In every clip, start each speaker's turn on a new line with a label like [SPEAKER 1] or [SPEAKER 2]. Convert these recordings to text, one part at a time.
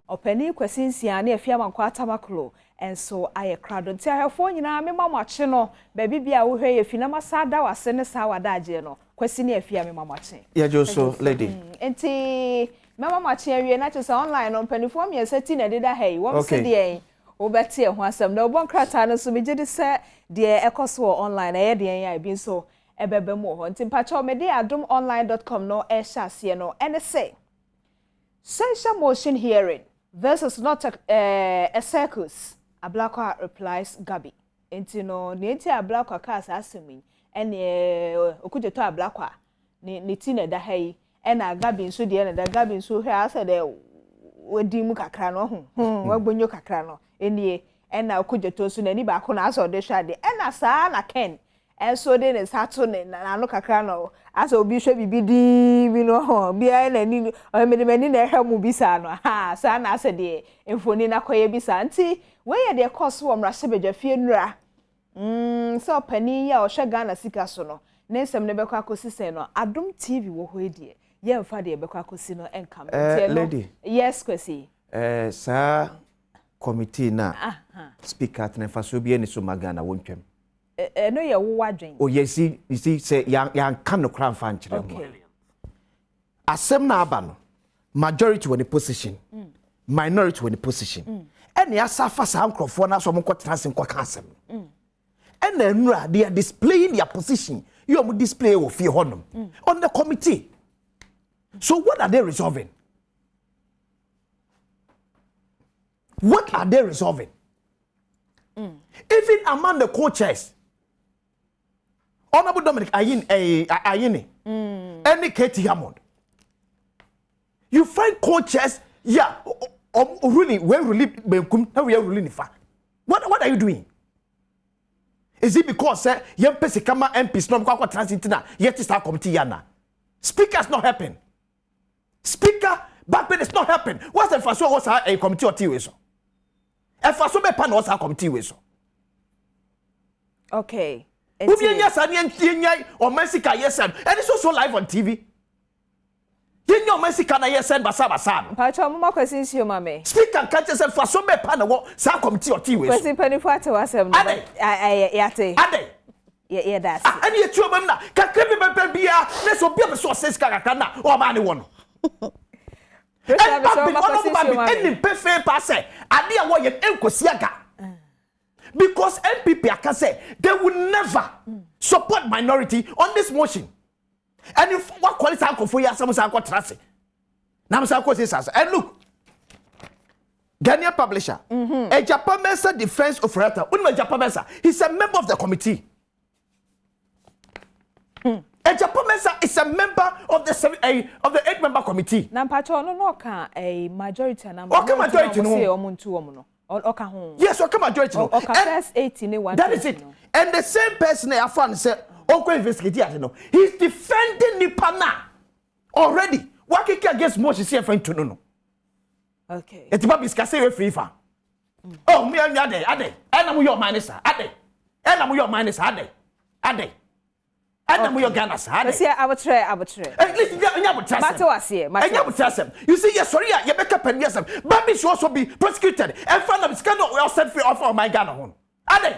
[SPEAKER 1] Ɔpanin Kwasi Nsiah ne Afia Amankwa Tamaklo nso ayɛ krado. Nti ahwɛfoɔ nyinaa mema mo akye no baabi biara a wohwɛ yɛ fi na masa ada wo ase ne saa w'adagyeɛ no. Kwasi ne Afia mema mo akye.
[SPEAKER 2] Yɛgye wo so lady.
[SPEAKER 1] Nti mɛma mo akye awie na kyerɛ sɛ online no mpaninfoɔ mmiɛnsa ti na ɛdeda ha yi wɔn se deɛn wobɛte ɛho asɛm na wobɔ nkrataa no nso megye di sɛ deɛ ɛkɔ so wɔ online ɛyɛ deɛn a ebi nso ɛbɛba mu wɔ hɔ. Nti mpakyɛw mede adomonline dot com no rehyɛ aseɛ no ɛne sɛ Censure motion hearing, This is not a, eh, a circus, Ablakwa replies Gabby. Enti no, nea enti a Ablakwa kaa saa asɛm yi, ɛne Okudzeto Ablakwa ne ne ti na ɛda ha yi, ɛna Gabby nso deɛ na ɛda, Gabby nso hwɛ asɛ dɛ wadi mu kakra no, ɔho, hmm, wagbonyo kakra no, ɛnie, ɛna Okudzeto nso n'ani baako na asɛ ɔde hwɛ adeɛ, ɛna saa na Ken Nso de ne nsa to ne n'ano kakra na asɛ obi hwɛ biribi dinn bi no hɔ biara n'ani ɔyɛ mede m'ani na ɛhwɛ mo bi saa no ha saa na asɛ deɛ mfoni no akɔyɛ bi saa nti wei yɛ deɛ ɛkɔɔ so wɔ mmarahyɛbadwafie nnura mm sɛ ɔpanin yi a ɔhwɛ Ghana sika so no ne nsɛm no bɛkɔ akɔsi sɛn no Adom TV wɔ hɔ yi deɛ yɛmfa deɛ ɛbɛkɔ akɔsi no nka mo nti
[SPEAKER 2] ɛno lady
[SPEAKER 1] yes Kwasi
[SPEAKER 2] eh, saa committee no a speaker tena mfasoɔ bi ani so ma Ghana wɔntwam
[SPEAKER 1] Ɛno yɛ wo w'adwen.
[SPEAKER 2] Oh yes, you see, sɛ yɛanka nokorɛ amfa ankyerɛ ho a, asɛm no aba no, majority wɔ ne position, mm. minority wɔ ne position. Mm. Ɛna asa afa saa nkurɔfoɔ no asɛ wɔn nkɔtena ase nkɔka asɛm no. Mm. Ɛna nnura, they are displaying their position. Yɛ wɔn display wɔ fie hɔnom on the committee. So what are they resolving? What are they resolving? Mm. Even among the co-chairs, Honorable Dominic Ayin, eh, Ayine, mm. and Katie Hammond. You find co-chairs, yeah, really, we're really, benkum, now we are really nifa. What are you doing? Is it because eh, yɛn sika ma MPs na ɔmo kɔ transit na yɛte saa committee yana? Speaker is not helping. Speaker Bagbin is not helping. What's the first one? What's a committee or TV so? Ɛfa so bɛpa na ɔsaa committee wei so.
[SPEAKER 1] Okay.
[SPEAKER 2] Obi enya saa ne yɛnya ɔman sika yɛ sɛn ɛne so so live on TV. Yɛnya ɔman sika na yɛ sɛn basa basa no.
[SPEAKER 1] Mpakyɛ ɔmo ma Kwasi nsuo ma me.
[SPEAKER 2] Speaker nka kyerɛ sɛ fa so bɛpa na wɔ saa committee ɔte wei so.
[SPEAKER 1] Kwasi mpanyinfoɔ ate w'asɛm no.
[SPEAKER 2] Adɛn?
[SPEAKER 1] Yɛate.
[SPEAKER 2] Adɛn?
[SPEAKER 1] Yɛda ase.
[SPEAKER 2] Ah, ɛne yɛtu ɔman mu na kakra bi bɛbɛ biara na sɛ obi a pɛ sɛ ɔsɛ sika kakra na ɔmaa ne wɔ no. Ɛba bi ɔno ba bi ɛnim pefee paa sɛ ade a wɔyɛ ɛnkɔsi aga because NPP aka sɛ they will never support minority on this motion and if wakɔle saa nkurɔfoɔ yi asɛm saa nkɔtena ase na saa nkɔsi saa and look Ghanaian publisher mm -hmm. Egyapa Mensah defense of Ofori-Atta wonim Egyapa Mensah he's a member of the committee Mm. Egyapa Mensah is a member of the seven, eh, of the 8-member committee.
[SPEAKER 1] Na mpacho ono no ka eh, majority na
[SPEAKER 2] minority majority
[SPEAKER 1] no. Ɔmo ntu ɔmo no. Ɔka ho.
[SPEAKER 2] Yes, ɔka majority no.
[SPEAKER 1] Ɔka first 80 ne 120.
[SPEAKER 2] That is it. And the same person na afa no sɛ ɔnkɔ investigate ade no. He's defending nipa na already. Wakeke against motion sɛ yɛfa ntu no no.
[SPEAKER 1] Okay.
[SPEAKER 2] Eti ba bisika sɛ yɛfiri fa. Oh, me anya adɛn adɛn. Ɛna mo yɛ ɔman ne saa adɛn. Ɛna mo yɛ ɔman ne saa adɛn. Adɛn. Ɛna mo yɛ Ghana saa adɛn.
[SPEAKER 1] Ɛsi abotrɛ abotrɛ.
[SPEAKER 2] At least nya nya abotrɛ asɛm.
[SPEAKER 1] Mate waseɛ mate.
[SPEAKER 2] Ɛnya abotrɛ asɛm. You see yɛ sɔre a yɛbɛka pɛn bi asɛm. Ba bi should also be prosecuted. Ɛnfa na sika no ɔsɛn fi ɔfa ɔman Ghana ho no. Adɛn.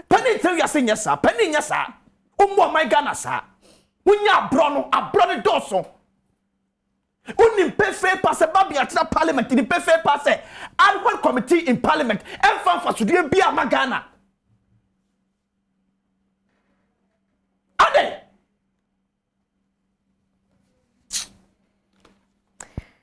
[SPEAKER 2] Pɛni nkyɛn wiase nyɛ saa. Pɛni nyɛ saa. Ɔmu ɔman Ghana saa. Wonya aborɔ no aborɔ no dɔɔso. Wonim pefee paa sɛ Babi atena parliament nim pefee paa sɛ ad hoc committee in parliament ɛmfa mfasodeɛ biara ma Ghana. Adɛn?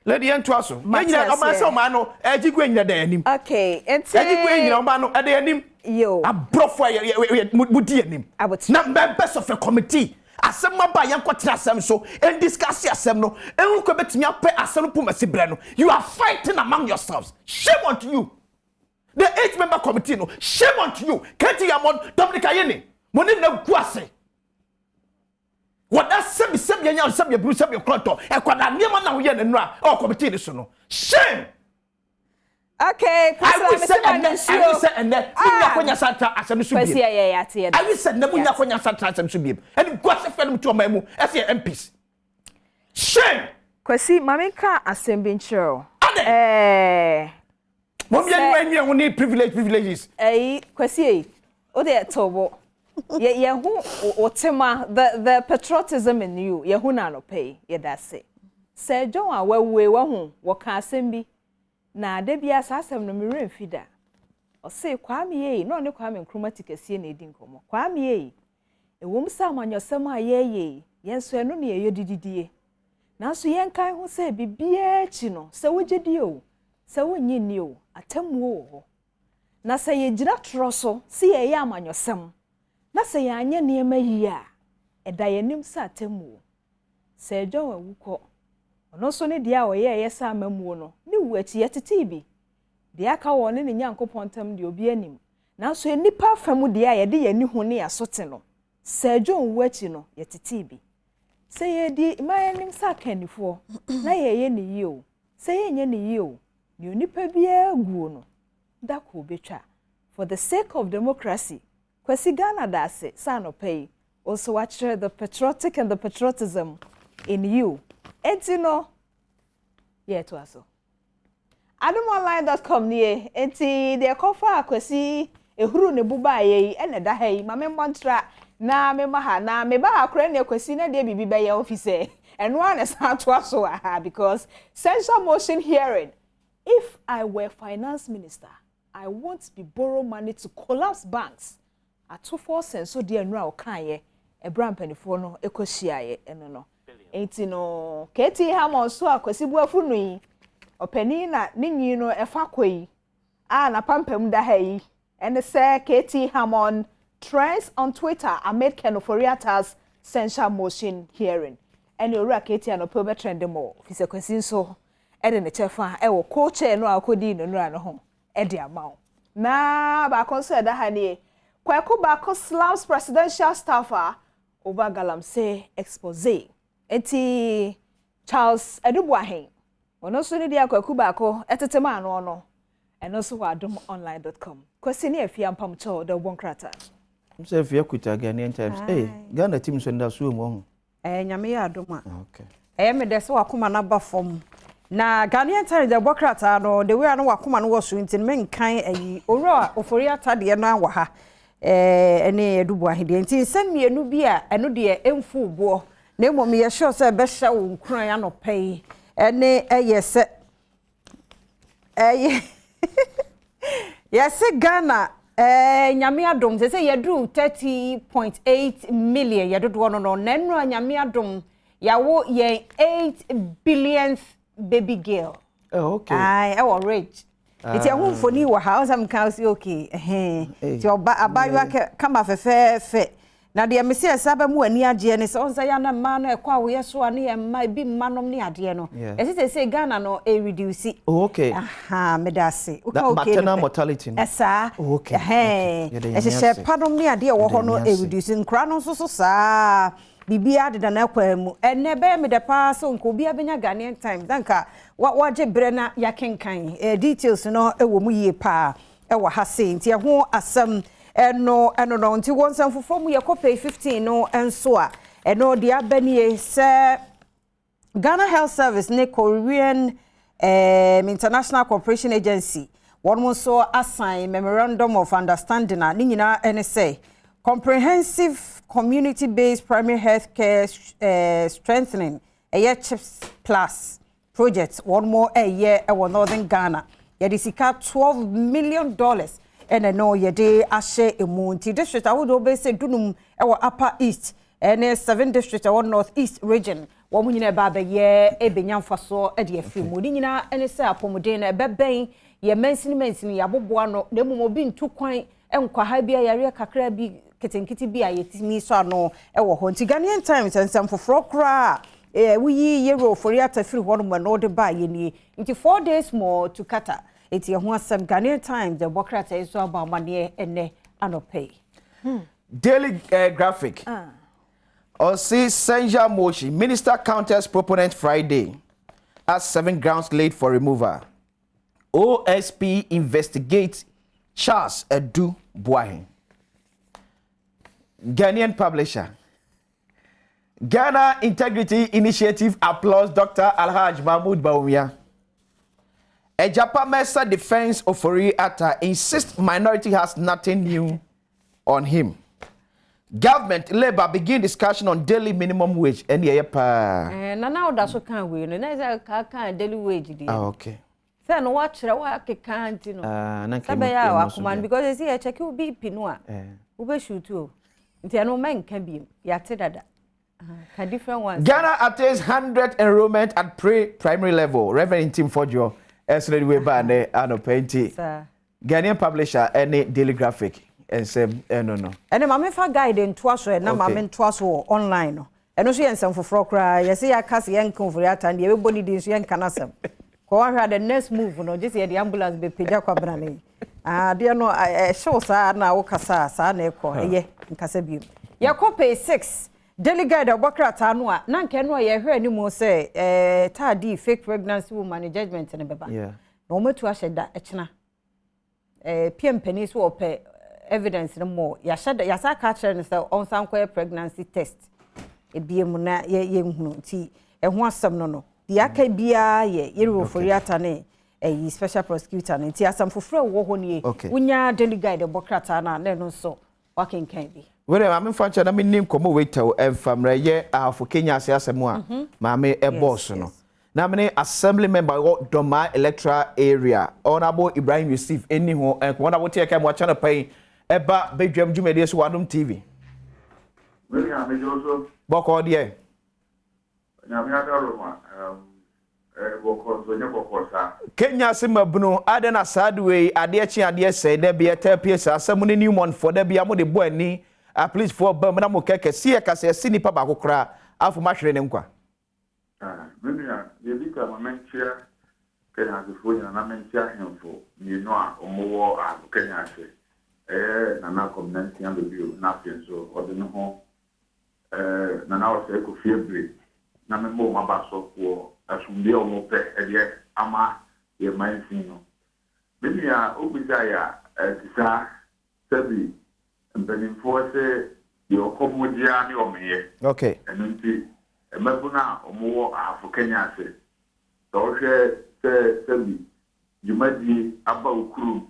[SPEAKER 2] Lady yɛn to aso. Yɛn nyina ɔman sɛ ɔman no ɛgye gu nyina da anim.
[SPEAKER 1] Okay, nti.
[SPEAKER 2] Ɛgye gu nyina ɔman no ɛda anim.
[SPEAKER 1] Yo.
[SPEAKER 2] Aborɔfo a yɛ yɛ mo di anim. Na members of a committee Asɛm aba a yɛnkɔtena asɛm so ndiscuss asɛm no, nhu kwan bɛtumi apɛ asɛm no poma si berɛ no, you are fighting among yourselves. Shame unto you. The 8-member committee no, shame unto you. KT Amon, Dominic Ayine, mo ne na gu ase. Wɔda sɛbi sɛbi anya sɛbi eburu sɛbi korɔntɔ, ɛkwadaa nneɛma na woyɛ no nnura ɛwɔ committee no so no. Shame!
[SPEAKER 1] Okay,
[SPEAKER 2] I wish sɛ ɛnɛ, I wish sɛ ɛnɛ, mo nya kɔ nyasa ntra asɛm so biem. I wish sɛ ɛnɛ mo nya kɔ nyasa ntra asɛm so biem. Ɛne guase fɛ no mu ti ɔman mu, ɛsɛ yɛ MPs. Shame!
[SPEAKER 1] Kwasi, maame nka asɛm bi nkyerɛ o.
[SPEAKER 2] Ade. Mo bi anyi anyi ho ne privilege privileges.
[SPEAKER 1] Ɛyi, Kwasi eyi, o de ɛtɔ bo. Yɛ yɛ ho o tema, the patriotism in you, yɛ ho na anɔpɛ yi, yɛ da ase. Sɛ John a wawue wahu, wɔka asɛm bi, na da bi a saa asɛm no me werɛ mfi da. Ɔse Kwame ei, na ɔne Kwame Nkrumah ti kɛseɛ na edi nkɔmmɔ. Kwame ei, ɛwom sɛ amanyɔsɛm a yɛreyɛ yi, yɛn nso ɛno ne yɛyɔ dididie. Nanso yɛnkae ho sɛ biribiara akyi no, sɛ wogye di o, sɛ wonnye nni o, atemmuo wɔ hɔ. Na sɛ yɛgyina torɔ so sɛ yɛreyɛ amanyɔsɛm, na sɛ yɛanyɛ nneɛma yie a, ɛda yɛn anim sɛ atemmuo. Sir John awu kɔ, ɔno nso ne deɛ a ɔyɛeɛ sɛ amammuo no, ne wuo akyi, yɛtetee bi. Deɛ aka wɔ ɔne ne Nyankopɔn ntam deɛ, obiara nnim. Nanso nnipa afa mu deɛ a yɛde yɛn ani hu ne yɛn aso te no, Sir John wu akyi no, yɛtetee bi. Sɛ yɛredi man anim sɛ akannifoɔ, na yɛreyɛ no yie o, sɛ yɛnyɛ no yie o, deɛ onipa biara guo no, da koro ɔbɛtwa. For the sake of democracy, Kwasi Ghana da ase sɛ anɔpa yi, wo nso woakyerɛ the patriotic and the patriotism in you. Enti no, yɛretoa so. Adomonline dot com nie, enti deɛ ɛkɔfaa Kwasi ehuru ne bo baeɛ yi ɛna ɛda ha yi, ma memmɔ ntra na memma ha, na meba ha koraa nea Kwasi na deɛ biribi bɛyɛ wo fisɛ ɛno ara na ɛsan atoa so wɔ ha because censure motion hearing, if I were finance minister I won't be borrow money to collapse banks. Ato Forson nso deɛ nnura a ɔkaeɛ ɛberɛ a mpanimfoɔ no kɔhyiaeɛ ɛno no. Enti no, KT Hammond nso a Kwasi Boafo no yi, ɔpanin na ne nwi no ɛfa kɔ yi a n'apampam da ha yi, ɛne sɛ KT Hammond trends on Twitter amid Ken Ofori-Atta's censure motion hearing. Ɛne Owura KT anɔpa yi wobɛtrende more, fisɛ Kwasi nso de ne kyɛfa wɔ co-chair no a ɔkɔdii no nnura no ho de ama wo. Na baako nso a ɛda ha nie, Kwaku Baako slams presidential staffer over galamsey expose. Enti Charles Adu Boahen, ɔno nso ne deɛ a Kwaku Baako tete maa noɔ no, ɛno nso wɔ adomonline dot com. Kwasi ne Afia Mpamkyɛw de wobɔ nkrataa.
[SPEAKER 2] M sɛ Afia kuta Ghanaian Times. Hey, Ghana team nso ndasoɔ mu ɔho.
[SPEAKER 3] Ɛɛ Nyame yɛ adom a. Ɛyɛ me dɛ sɛ wakoma no aba fam. Na Ghanaian Times deɛ ɛbɔ krataa no, the way a na wakoma no wɔ so nti no menkan ayi. Owura Ofori Atta deɛ no wɔ ha ɛɛ ɛne Adu Boahe deɛ. Nti nsɛm mmienu bi a ɛno deɛ ɛmfu boɔ na mmom yɛ sure sɛ ɛbɛhyɛ wo nkuran anɔpa yi ɛne ɛyɛ sɛ Ɛyɛ yɛse Ghana eh, nyame adom sɛ sɛ yɛduru 30.8 million yɛ dodoɔ no no na nnura nyame adom yɛawo yɛn 8 billionth baby girl.
[SPEAKER 2] Oh, okay.
[SPEAKER 3] Aye, ɛwɔ ridge. Nti ɛho ah. mfoni wɔ ha, ɔsɛ mka ɔsi okay. Ɛhɛn. Nti ɔba abaayewa kama fɛfɛɛfɛ. Na deɛ mese ɛsa bɛma w'ani agyeɛ ne sɛ ɔn sɛ yɛ na mmaa no ɛkɔ awoyɛ so a ne yɛ mma ebi mma nom ne adeɛ no ɛsi sɛ sɛ Ghana no ɛreduce.
[SPEAKER 2] Oh, okay.
[SPEAKER 3] Aha, meda ase.
[SPEAKER 2] Woka okay maternal mortality no.
[SPEAKER 3] Ɛsaa.
[SPEAKER 2] Oh, okay.
[SPEAKER 3] Ɛhɛn. Ɛhyehyɛ pa nom ne adeɛ ɛwɔ hɔ no ɛreduce. Nkora no nso so saa biribiara deda n'akwan mu. Ɛnɛ ɛbɛyɛ me dɛ paa sɛ nka obiara bɛnya Ghanaian Times na nka wagye berɛ na yɛakenkan details no wɔ mu yie paa. wɔ ha sei nti ɛho asɛm no ɛno no nti wɔ nsɛm foforɔ mu yɛkɔ page 15 no nso a ɛno deɛ aba nie sɛ Ghana Health Service ne Korean um, International Cooperation Agency wɔn nso asan memorandum of understanding a ne nyinaa ɛne sɛ comprehensive community based primary health care uh, strengthening ɛyɛ CHIPS plus Project wɔn mo ɛyɛ ɛwɔ Northern Ghana. Yɛde sika $12 million ɛna no yɛde ahyɛ emu. Nti district ahodoɔ bɛyɛ sɛ dunum ɛwɔ Upper East ɛne seven district ɛwɔ North East region. Wɔn nyinaa ɛba abɛyɛ ɛbɛnya mfasoɔ ɛde afiri mu. Ne nyinaa ɛne sɛ apɔmuden no ɛbɛbɛn yɛ mansini mansini yɛaboboa ano na mmom obi ntu kwan nkwaha bi a yareɛ kakra bi ketenkete bi a yɛtumi sɔ ano wɔ hɔ. Nti Ghanaian Times nsɛm foforɔ koraa a woyi Yero Ofori-Atta firi hɔ nom ɛno wode baa yɛ nie. Nti 4 days more to Qatar. Nti ɛho asɛm Ghanaian Times ɛbɔ krataa yi so abɔ amanneɛ ɛnɛ anɔpa yi.
[SPEAKER 2] Daily Graphic. Ɔsi censure motion. Minister counters proponent Friday as seven grounds laid for removal. OSP investigates Charles Edu Boahen. Ghanaian publisher. Ghana Integrity Initiative applauds Dr. Alhaj Mahmoud Bawumia. Egyapa Mercer defends Ofori Atta, insists minority has nothing new on him. Government, Labour begin discussion on daily minimum wage. Ɛne ɛyɛ paa.
[SPEAKER 3] Eh, nana woda so kan wei no na sɛ ka kan daily wage deɛ.
[SPEAKER 2] Ah, okay.
[SPEAKER 3] Sɛ no wakyerɛ wakeka nti no.
[SPEAKER 2] Ah, na
[SPEAKER 3] sɛ bɛyɛ a wakoma no because ɛsi yɛkyɛke wo BP no a eh. wobɛshutu o. Nti ɛno mɛnka biem yɛate dada. Ka different ones.
[SPEAKER 2] Ghana attains 100 enrollment at pre-primary level. Reverend Ntim Fordjour ɛsoro de wei baa ne anɔpɛ nti. Ghanaian publisher ɛne Daily Graphic nsɛm ɛno no.
[SPEAKER 3] Ɛne ma memfa guide ntoa so ɛ na ma mentoa so wɔ online no. Ɛno nso yɛ nsɛm foforɔ koraa. Yɛse yɛaka sɛ yɛnka Ofori Atta deɛ yɛbɛbɔ ne din nso yɛnka n'asɛm. Kɔ wahwɛ a the next move no gye sɛ yɛde ambulance bɛpagya Kwabena no yi. Ah, adeɛ no ɛhyew saa na wokasa a saa na ɛkɔ. Ɛyɛ nkasa biom. Yɛkɔ page 6 Daily Guide a ɔbɔ krataa no a na nka ɛno a yɛhwɛ anim sɛ eh, taadi fake pregnancy woman ne judgment no bɛba. Na wɔatu ahyɛ da ɛkyena. Eh, PM panin so ɔpɛ evidence no more. Yɛahyɛ da, yɛasa aka akyerɛ no sɛ ɔnsan nkɔyɛ pregnancy test ebie mu na yɛ yɛnhunu. Nti ɛho asɛm no no. Deɛ aka biara yɛ Yɛrewɔ Ofori-Atta ne ɛyi special prosecutor no. Nti asɛm foforɔ a ɛwɔ hɔ nie. Wonya Daily Guide ɛbɔ krataa no a na ɛno nso wakenkan bi.
[SPEAKER 2] Wei deɛ maame mfa nkyɛn na menni nkɔmmɔ wei tɛw ɛmfa mmerɛ yɛ Ahafo Kenya ase asɛm a maame ɛbɔɔ so no. Na mene Assembly member wɔ Dormaa Electoral Area, Honourable Ibrahim Yusuf ɛnni ho nkɔmmɔ na wote ɛka mu akyɛ anɔpa yi ɛba badwam dwumadie so wɔ Adom TV.
[SPEAKER 4] Me nua, megye wo so.
[SPEAKER 2] Bɔkɔɔ deɛ.
[SPEAKER 4] Nyame adaworoma, ɛɛ bɔkɔɔ nso ɛnyɛ bɔkɔɔ saa.
[SPEAKER 2] Kenya ase mmabunu, adɛn na saa ade wei, adeɛ kye adeɛ sɛe, da bi ɛtaa pue saa, sɛ mo ne Newmont foɔ da biara mode bɔ ani, apolicefoɔ ba mu na mo kɛkɛ, si yɛ ka sɛ yɛse nipa baako koraa afo mo ahwere ne nkwa.
[SPEAKER 4] Ah, me nua, deɛ ɛdi kan ma menkyea Kenyasefoɔ nyinaa na menkyea ahemfo mmienu a wɔwɔ Ahafo Kenya ase, ɛyɛ Nana Kwabena Nsia Bebio na afei nso ɔde ne ho eh, Nana Osei Kofi Abiri na memmɔ wɔn aba so wɔ asomdwoeɛ a wɔpɛ de ama yɛn mansin no. Me nua, wobisaeɛ a, ɛte saa, sɛbi Mpanimfoɔ se deɛ ɔkɔm gye ara ne ɔmeeɛ.
[SPEAKER 2] Okay.
[SPEAKER 4] Ɛno nti mmabunu a wɔwɔ Ahafo Kenya ase, sɛ wohwɛ sɛ sɛbi dwumadie aba wo kurom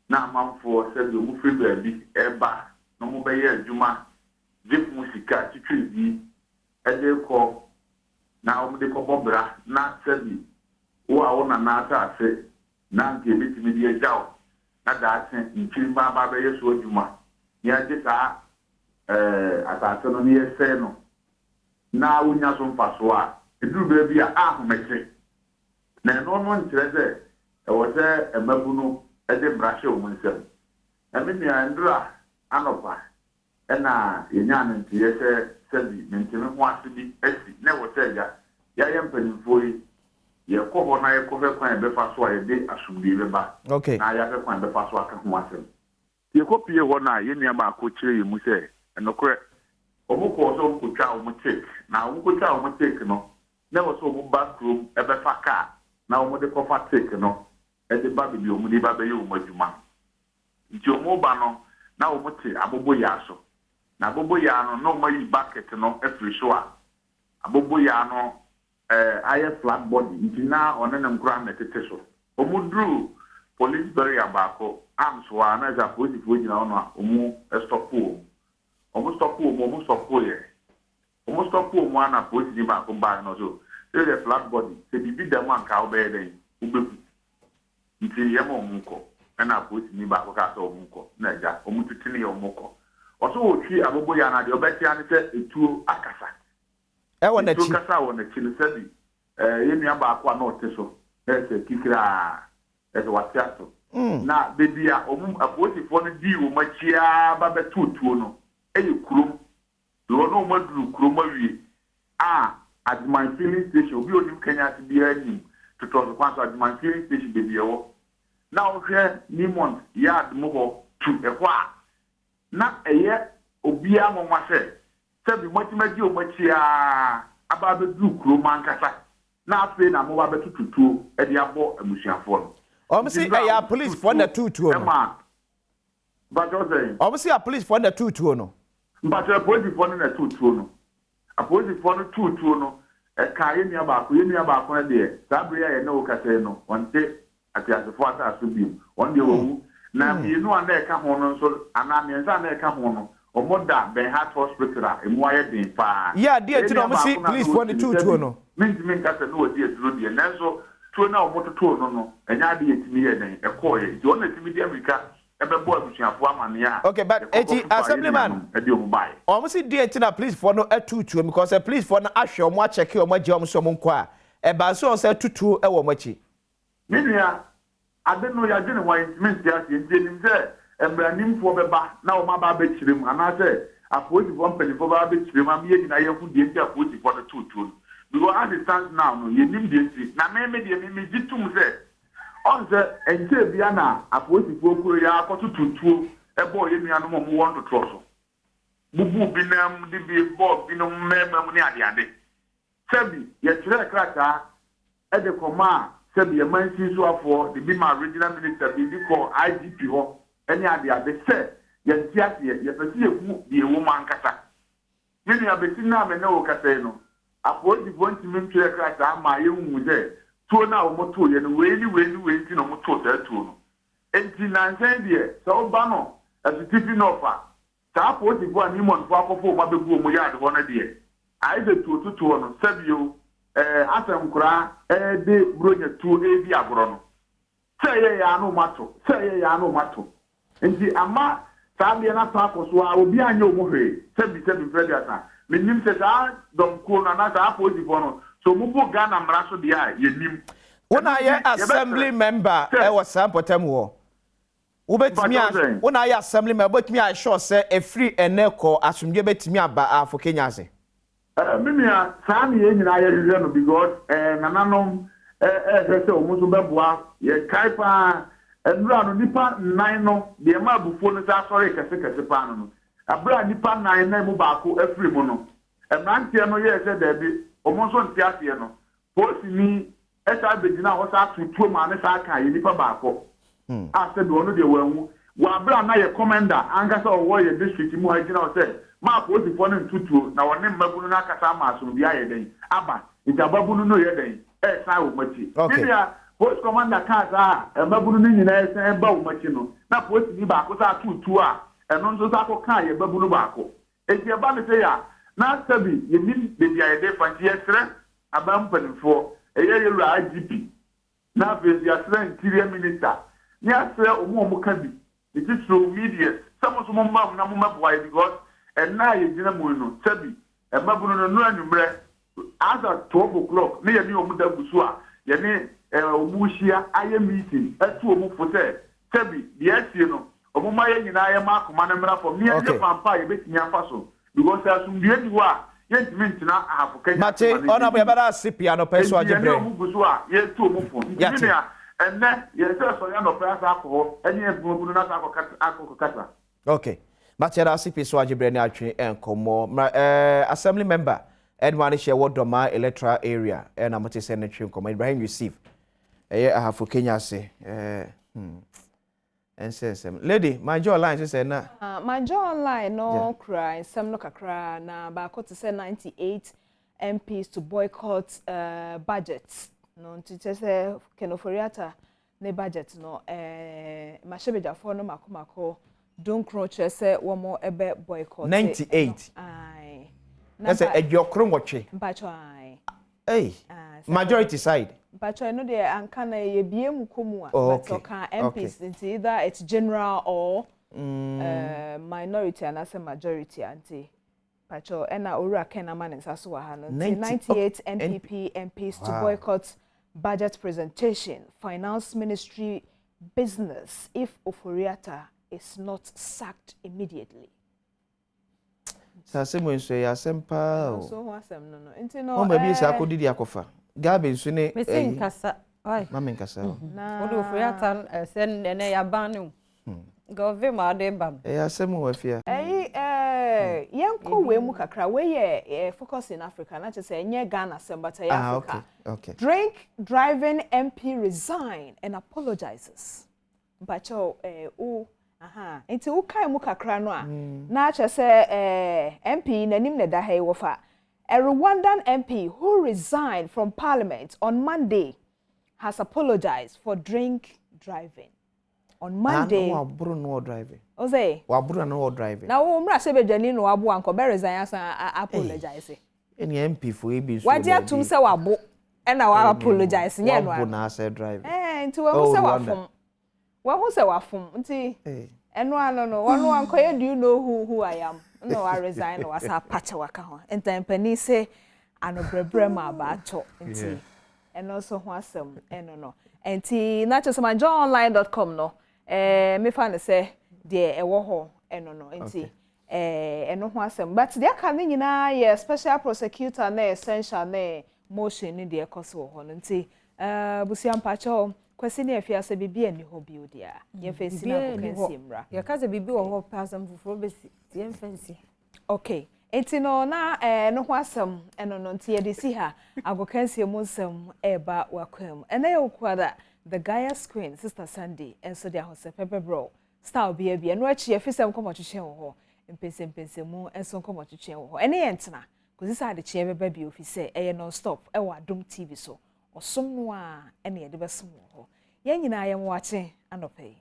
[SPEAKER 4] na amanfoɔ sɛbi wɔfiri baabi reba na wɔbɛyɛ adwuma gye ho sika twitwiridie de rekɔ na wɔde kɔbɔ bra na sɛbi wo a wo nana asase na anka yɛbɛtumi de agya wo na daakye nkyirimma aba abɛyɛ so adwuma na yɛagye saa asase no na yɛsɛe no na wonya so mfasoɔ a, ɛduru berɛ bi a, ahomete. Na ɛno no nkyerɛ sɛ ɛwɔ sɛ mmabunu de mmara hyɛ wɔn nsam. Na me nua, nnora anɔpa Ɛna yɛnyaa no nteeɛ sɛ sɛbi mente-me-ho-ase bi asi na ɛwɔ sɛ agya, yɛayɛ mpanimfoɔ yi, yɛkɔ hɔ na yɛkɔhwɛ kwan a yɛbɛfa so a yɛde asomdwoeɛ bɛba na yɛahwɛ kwan a yɛbɛfa so aka ho asɛm. Yɛkɔpuee hɔ no a, yɛn nua baako kyerɛɛ yɛn mu sɛ, Nokorɛ, wɔkɔɔ sɛ wɔkɔtwaa wɔn take, na wɔkɔtwaa wɔn take no, na ɛwɔ sɛ wɔba kurom bɛfa kaa na wɔde kɔfa take no de ba baabi a wɔde reba abɛyɛ wɔn adwuma no. Nti wɔreba no, na wɔte aboboyaa so. Na aboboyaa no, na wɔayi bucket no afiri so a aboboyaa no ayɛ flat body nti na ɔne ne nkoraa na ɛtete so. Wɔduruu police barrier baako, arms hɔ a, na ayɛ sɛ apolisifoɔ gyina hɔ na wɔstɔpoo wɔn. Wɔstɔpoo wɔn, wɔstɔpoeɛ. Wɔstɔpoo wɔn ara na polisini baako baeɛ na ɔse, oh, sei deɛ flat body, sɛ biribi da mu a anka wobɛyɛ dɛn? Wobɛhu. Nti yɛma wɔn kɔ. Ɛna polisini baako kaa sɛ wɔn nkɔ. Na agya, wɔn teteneeɛ wɔn kɔ. Ɔse ɔretwi aboboyaa no a, deɛ ɔbɛte ara ne sɛ etuo akasa.
[SPEAKER 2] Ɛwɔ
[SPEAKER 4] Etuo
[SPEAKER 2] n'akyi.
[SPEAKER 4] kasaa wɔ n'akyi no, sɛbi ɛɛ yɛn nua baako a na ɔte so, na ɛsɛ kikiraa, ɛsɛ wate ato. Na baabi a wɔn, apolisifoɔ no dii wɔn akyi ara ba bɛtoo tuo no, ɛyɛ kurom. Wɔ na wɔn aduru kurom awie a Agyeman filling station obi a onim Kenya ase biara nim Totɔso kwan so Agyeman filling station baabi ɛwɔ na wohwɛ Newmont yard mu hɔ tu ɛhɔ a na ɛyɛ obiara nwanwa sɛ sɛbi moatumi agye wɔn akyi ara aba abɛduru kurom ankasa na afei na moba abɛtoto tuo de abɔ abusuafoɔ no.
[SPEAKER 2] Wɔn
[SPEAKER 4] Nti
[SPEAKER 2] se
[SPEAKER 4] berɛ
[SPEAKER 2] ɛyɛ
[SPEAKER 4] a wɔtotoo
[SPEAKER 2] apolicefoɔ na
[SPEAKER 4] tuo
[SPEAKER 2] ɛtoo tuo no.
[SPEAKER 4] maa Mpakyɛw sɛn?
[SPEAKER 2] Wɔn se apolicefoɔ na ɛtoo tuo no.
[SPEAKER 4] Mpakyɛw apolisifoɔ no na ɛtoo tuo no. Apolisifoɔ no too tuo no, ɛkaa yɛn nua baako. Yɛn nua baako no deɛ, saa berɛ yi a yɛne wo rekasa yi no, ɔnte ateasefoɔ asase so bio. Ɔno deɛ wawu. Na mmienu a na ɛka ho no nso, anaa mmiɛnsa a na ɛka ho no, wɔda Bernhardt Hospital a emu ayɛ den pa ara.
[SPEAKER 2] Yɛ adeɛ
[SPEAKER 4] Yɛn
[SPEAKER 2] nti na
[SPEAKER 4] nua
[SPEAKER 2] wɔn se
[SPEAKER 4] baako no a na
[SPEAKER 2] policefoɔ no
[SPEAKER 4] ɔsi no,
[SPEAKER 2] too tuo
[SPEAKER 4] sɛbi,
[SPEAKER 2] no.
[SPEAKER 4] mentumi nka sɛ na wadi aduro deɛ, nanso tuo no a wɔtotoo no no, ɛnyɛ adeɛ a ɛtumi yɛɛ dɛn, ɛkɔeɛ. Nti ɔno na ɛtumi de ammirika bɛbɔɔ abusuafoɔ amaneɛ a
[SPEAKER 2] Okay but
[SPEAKER 4] yɛkɔkɔ
[SPEAKER 2] eti
[SPEAKER 4] fofaa yɛn
[SPEAKER 2] assemblyman
[SPEAKER 4] nuanom de wɔn baeɛ.
[SPEAKER 2] wɔn se deɛ nti na policefoɔ no atu tuo because sɛ policefoɔ no ahwɛ wɔn akyɛke wɔn agya wɔn sɛ wɔn nkɔ a ɛbaa sɛ wɔn sɛ tu tuo wɔ wɔn akyi.
[SPEAKER 4] Me nua, ade no yɛadwene ho a yɛntumi nte aseɛ nti yɛnim sɛ mmaranimfoɔ bɛba na wɔn aba abɛkyerɛ mu anaasɛ apolisifoɔ mpanimfoɔ bɛba abɛkyerɛ mu ama yɛn nyinaa yɛahu deɛ nti a apolisifoɔ no too tuo no because as it stands now no yɛnnim deɛ nti na me me deɛ me megye tom sɛ Ɔn sɛ ɛnkyɛɛ biara na apolisifoɔ kuro yi ara kɔtotoo tuo bɔɔ yɛn nuanom a wɔwɔ ntotorɔ so, bubuu bi nan mu de bi bɔɔ binom mmarima mu ne adeade. Sɛbi yɛtwerɛɛ krataa de kɔmaa sɛbi amansin soafoɔ de bi maa Regional Minister bi de kɔɔ IGP hɔ ne adeade sɛ yɛnte aseɛ, yɛpɛ sɛ yɛhu deɛ ɛwɔ mu ankasa. Me nua, besi nnɛ a me ne wo rekasa yi no, apolisifo ntumi ntwerɛɛ krataa mmaa yɛnhuu sɛ tuo no a wɔtoeɛ no, wei ne wei ne wei nti na wɔtoo saa tuo no. Enti nnansa yi deɛ, sɛ woba no Asutifi North a, saa apolisifo a Newmontfoɔ akɔfa wɔn abɛgu wɔn yard hɔ no deɛ, ayɛ sɛ tuo totoɔ no, sɛbio, ɛɛ, asɛ nkoraa de Buronya tuo redi agorɔ no. Sɛ ɛyɛ yɛ ara na wɔato, sɛ ɛyɛ yɛ ara na wɔato. Nti ama saa adeɛ no asan akɔ so ara, obiara nyɛ wɔn hwee. Sɛbi sɛbi mfeɛ aduasa, mennim sɛ saa dɔm kuo no anaa saa apolisifoɔ no, sɛ wɔbu Ghana mmara so deɛ a, yɛnnim.
[SPEAKER 2] Wo
[SPEAKER 4] Ɛno
[SPEAKER 2] na ayɛ
[SPEAKER 4] nti yɛbɛsrɛ
[SPEAKER 2] assembly member
[SPEAKER 4] sɛ.
[SPEAKER 2] wɔ saa mpɔtam hɔ. Wobɛtumi
[SPEAKER 4] Mpakyɛw
[SPEAKER 2] a,
[SPEAKER 4] sɛn?
[SPEAKER 2] wo na ayɛ assembly member, wobɛtumi a assure sɛ ɛfiri ɛnnɛ kɔ asomdwoeɛ bɛtumi aba Ahafo Kenya ase?
[SPEAKER 4] Eh me nua saa na yɛn nyinaa yɛhwehwɛ no because eh nananom eh ɛrehwɛ sɛ wɔn nso bɛboa yɛn kae paa nnura no nipa nnan no deɛ ɛma abufuo no saa sɔree kɛse kɛse paa no no ɛberɛ a nipa nnan na emu baako afiri mu no mmeranteɛ no yɛɛ sɛ daabi wɔn nso nte aseɛ no Polisini san bɛgyinaa hɔ san too tuo maa no san kaa yɛn nipa baako a sɛbi ɔno deɛ wanwu wɔ aberɛ a na yɛ kɔmɛnda ankasa a ɔwɔ yɛn district mu ha gyina hɔ sɛ ma apolisifoɔ no nto tuo na ɔne mmabunu no akasa ama asomdwoeɛ ayɛ dɛn aba nti ababunu no reyɛ dɛn ɛresan wɔn akyi. Me nua post commander kaa saa a mmabunu no nyinaa resan ba wɔn akyi no na polisini baako san too tuo a ɛno nso san kɔkaa yɛn babunu baako. Enti ɛba no sei a, na sɛbi yɛnnim baabi a yɛde refa, nti yɛsrɛ aban mpanimfoɔ, ɛyɛ yɛn wura IGP, na afei nso yɛasrɛ Interior Minister, na yɛasrɛ wɔn a wɔka bi, ne titiriw medias, sɛ mo nso momma mu na mommɛboa yɛn because ɛnnɛ a yɛgyina mu yi no, sɛbi mmabunu no, nnora anwummerɛ, as at 12 o'clock na yɛne wɔn da gu so a yɛne wɔn rehyia ayɛ meeting atu wɔn fo sɛ sɛbi deɛ asie no, Wɔmma yɛn nyinaa yɛmma akoma no mmra fam na yɛnhwɛ kwan pa a yɛbɛtumi afa so because sɛ asomdwoeɛ nni hɔ a yɛntumi ntena ahafo Kenya
[SPEAKER 2] Mate,
[SPEAKER 4] ase ma no
[SPEAKER 2] Honourable
[SPEAKER 4] nyɛ yie.
[SPEAKER 2] yɛbɛda ase pii anɔpa yi so
[SPEAKER 4] Enti
[SPEAKER 2] agye
[SPEAKER 4] yɛne
[SPEAKER 2] berɛ.
[SPEAKER 4] wɔn gu so a yɛretu wɔn fo. Nti me
[SPEAKER 2] Yɛate.
[SPEAKER 4] nua, ɛnnɛ yɛn sɛ sɔre anɔpa yi asan akɔ hɔ ɛne yɛn mmabunu no asan akɔkasa akɔkasa.
[SPEAKER 2] Ok. Mate yɛda ase pii so agye berɛ ne atwe nkɔmmɔ. Mmra eh, Assembly member Edmund Adehyɛ wɔ Dormaa Electoral Area ɛna mote sɛ ne twe nkɔmmɔ. Ibrahim Yusuf ɛyɛ Ahafo Kenya ase eh, hmm. Ɛnsɛ nsɛm. Lady, Manjor line so sɛ na.
[SPEAKER 1] Ah, Manjor online no kura nsɛm no kakra na baako te sɛ 98 MPs to boycott uh, budget no nti kyerɛ sɛ Ken Ofori-Atta ne budget no eh, mmarahyɛbadwafoɔ no mako mako dunkron kyerɛ sɛ wɔn ɛbɛ boycott.
[SPEAKER 2] 98.
[SPEAKER 1] Aye.
[SPEAKER 2] Na sɛ aduokron nwɔtwe.
[SPEAKER 1] Mpakyɛ aye.
[SPEAKER 2] Ei,
[SPEAKER 1] Ah,
[SPEAKER 2] majority side.
[SPEAKER 1] Mpakyɛ ɛno deɛ anka na yɛ bie mu kɔ mu a.
[SPEAKER 2] Oh,
[SPEAKER 1] but
[SPEAKER 2] okay.
[SPEAKER 1] ɔka MPs okay. nti either it's general or mm. uh, minority anaasɛ majority a nti mpakyɛ ɛna owura Ken ama ne nsa so wɔ ha no nti 98 NPP MPs to boycott budget presentation finance ministry business if Ofori-Atta is not sacked immediately.
[SPEAKER 2] Saa asɛm wei nso ɛyɛ asɛm paa o.
[SPEAKER 1] Nso ho asɛm no no. Nti no.
[SPEAKER 2] Wɔn baabi saa akɔdidi akɔfa. Gabi nso ne.
[SPEAKER 3] Mesi eh, nkasa.
[SPEAKER 2] Ma me nkasa o.
[SPEAKER 3] Na. Wode ofiri ata eh, sɛ ɛnɛ yaban ne o. Gɔve ma ade ba no.
[SPEAKER 2] Ɛyɛ asɛm wɔ afia.
[SPEAKER 1] Ɛyi ɛɛ yɛn kɔ wei mu kakra wei yɛ ɛɛ focus in Africa na kyerɛ sɛ ɛnyɛ Ghana asɛm but ɛyɛ
[SPEAKER 2] ah,
[SPEAKER 1] Africa.
[SPEAKER 2] Okay, okay.
[SPEAKER 1] Drink driving MP resign and apologizes. Mpakyɛw eh wo ahaa nti wo kae mu kakra no a na kyerɛ sɛ eh MP yi n'anim na ɛda ha yi wɔfa A Rwandan MP who resigned from parliament on Monday has apologized for drink driving. On Monday.
[SPEAKER 2] Ah, waboro no driving.
[SPEAKER 1] Ose.
[SPEAKER 2] Waboro no driving.
[SPEAKER 1] Na wo mmra sɛ badwani no wabo ankɔ bɛ resign asan apologize.
[SPEAKER 2] Ɛni MP fo ebi so.
[SPEAKER 1] Wagye atum sɛ wabo ɛna wa apologize nyɛ no.
[SPEAKER 2] Wabo na asɛ driving.
[SPEAKER 1] Eh, nti wɔn sɛ wafom. Wɔn sɛ wafom nti ɛno ano no wɔn ankɔyɛ, "Do you know who I am?" Na wa resign na wasa apakyɛ waka ho. Ntampanin sɛ anobrɛbrɛ ma abaatɔ, nti ɛno nso ho asɛm ɛno no. Nti na kyerɛ sɛ myjoyonline.com no, mefa no sɛ deɛ ɛwɔ hɔ ɛno no, nti ɛno ho asɛm. But deɛ aka ne nyinaa yɛ special prosecutor na essential ne motion ne deɛ ɛkɔ so wɔ hɔ no. Nti busua, mpakyɛw, Kwasi ne afi asɛ biribi ani hɔ bio deɛ a, yɛmfa nsi na akɔka nsie mmra.
[SPEAKER 3] Yɛka sɛ biribi wɔ hɔ pɛ, asɛm foforɔ bɛsi, nti yɛmfa nsi.
[SPEAKER 1] Okay, nti no na no ho asɛm ɛno no, nti yɛde si ha. Agokansie mu nsɛm ɛreba wakwan mu. Ɛnɛ yɛ Okuada, the Gaia Screen, Sister Sunday nso de ahosɛpɛ bɛbrɛw style bia bi. Ɛno akyi yɛfi sɛm nkɔmmɔtwetwe wɔ hɔ, mpɛnsɛmpɛnsɛmu nso nkɔmmɔtwetwe wɔ hɔ. Ɛne yɛn ntena kòsi sɛ adekyeɛ bɛba bi ofi sɛ ɛyɛ non stop ɛwɔ Adom TV so. Ɔsom no a ɛne yɛde bɛsom wɔ hɔ. Yɛn nyinaa yɛn wakye anɔpɛ yi.